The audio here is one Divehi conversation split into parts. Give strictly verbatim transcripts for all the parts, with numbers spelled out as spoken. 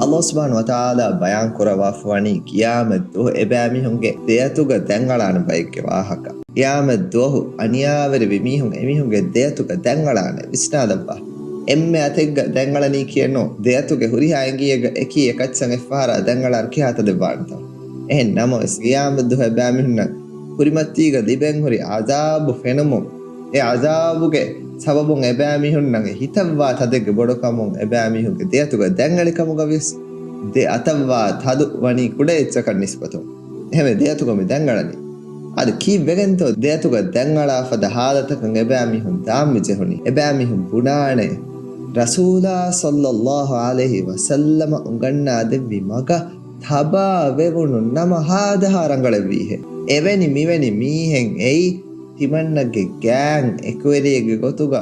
ﷲ ސުބްޙާނަހޫ ވަތަޢާލާ ބަޔާން ކުރައްވާފަވަނީ ޤިޔާމަތް ދުވަހު އެބައިމީހުންގެ ދެއަތުގަ ދަތްއަޅާނެ ބައެއްގެ ވާހަކަ. ޤިޔާމަތް ދުވަހު އަނިޔާވެރިވި މީހުން އެމީހުންގެ ދެއަތުގަ ދަތްއަޅާނެ. ވިސްނާލައްވާ. އެންމެ އަތެއްގަ ދަތްއަޅަނީކީއެއްނު، ދެއަތުގެ ހުރިހާ އެނގިއެއްގަ އެކީ އެކައްޗަށް އެއްފަހަރާ ދަތްއަޅާން ކިހާ ތަދެއްވާނެތޯ؟ އެހެން ނަމަވެސް، ޤިޔާމަތް ދުވަހު އެބައިމީހުންނަށް ކުރިމަތީގަ ލިބެންހުރި ޢަޛާބު ފެނުމުން، އެ ޢަޛާބުގެ ސަބަބުން އެބައިމީހުންނަށް އެ ހިތަށްވާ ތަދެއްގެ ބޮޑުކަމުން އެބައިމީހުންގެ ދެއަތުގަ ދަތްއަޅި ކަމުގަވިޔަސް، ދެ އަތަށްވާ ތަދު ވަނީ ކުޑަ އެއްޗަކަށް ނިސްބަތުން. އެހެންވެ، ދެއަތުގަ މި ދަތްއަޅަނީ. އަދި ކީއްވެގެންތޯ ދެއަތުގަ ދަތްއަޅާ ފަދަ ޙާލަތަކަށް އެބައިމީހުން ދާން މި ޖެހުނީ؟ އެބައިމީހުން ބުނާނެ، ރަސޫލާ ޞައްލައްލާހު ޢަލައިހި ވަސައްލަމަ އުނގަންނާ ދެއްވި މަގަށް ތަބާވެވުނު ނަމަ ހާދަހާ ރަނގަޅެއްވީހޭ. އެވެނި މިވެނި މީހެއް އެއީ ތިމަންނަގެ ގާން އެކުވެރިއެއްގެ ގޮތުގަ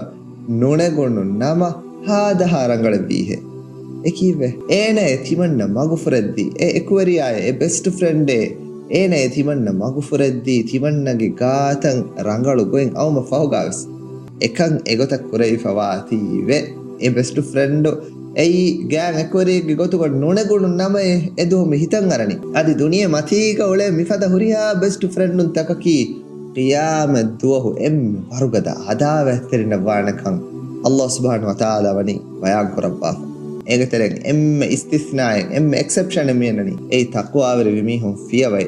ނުނެގުނު ނަމަ ހާދަހާ ރަނގަޅެއްވީހޭ. އެކީއްވެ؟ އޭނައޭ ތިމަންނަ މަގުފުރެއްދީ، އެ އެކުވެރިޔާއޭ އެ ބެސްޓް ފްރެންޑޭ، އޭނައޭ ތިމަންނަ މަގުފުރެއްދީ، ތިމަންނަގެ ގާތަށް ރަނގަޅު ގޮތް އައުމަށް ފަހުގާވެސް. އެކަން އެގޮތަށް ކުރެވިފަވާތީވެ. އެ ބެސްޓް ފްރެންޑު އެއީ ގާން އެކުވެރިއެއްގެ ގޮތުގަ ނުނެގުނު ނަމައޭ އެދުވަހު މި ހިތަށް އަރަނީ. އަދި ދުނިޔެ މަތީގަ އުޅޭ މިފަދަ ހުރިހާ ބެސްޓް ފްރެންޑުން ތަކަކީ ޤިޔާމަތް ދުވަހު އެންމެ ވަރުގަދަ ޢަދާވާތްތެރިންނަށް ވާނެކަން ﷲ ސުބްޙާނަހޫ ވަތަޢާލާ ވަނީ ބަޔާން ކުރައްވާފަ. އޭގެ ތެރެއިން އެންމެ އިސްތިސްނާއެއް، އެންމެ އެކްސެޕްޝަނެއް މިއަންނަނީ، އެއީ ތަޤްވާވެރިވި މީހުން ފިޔަވައި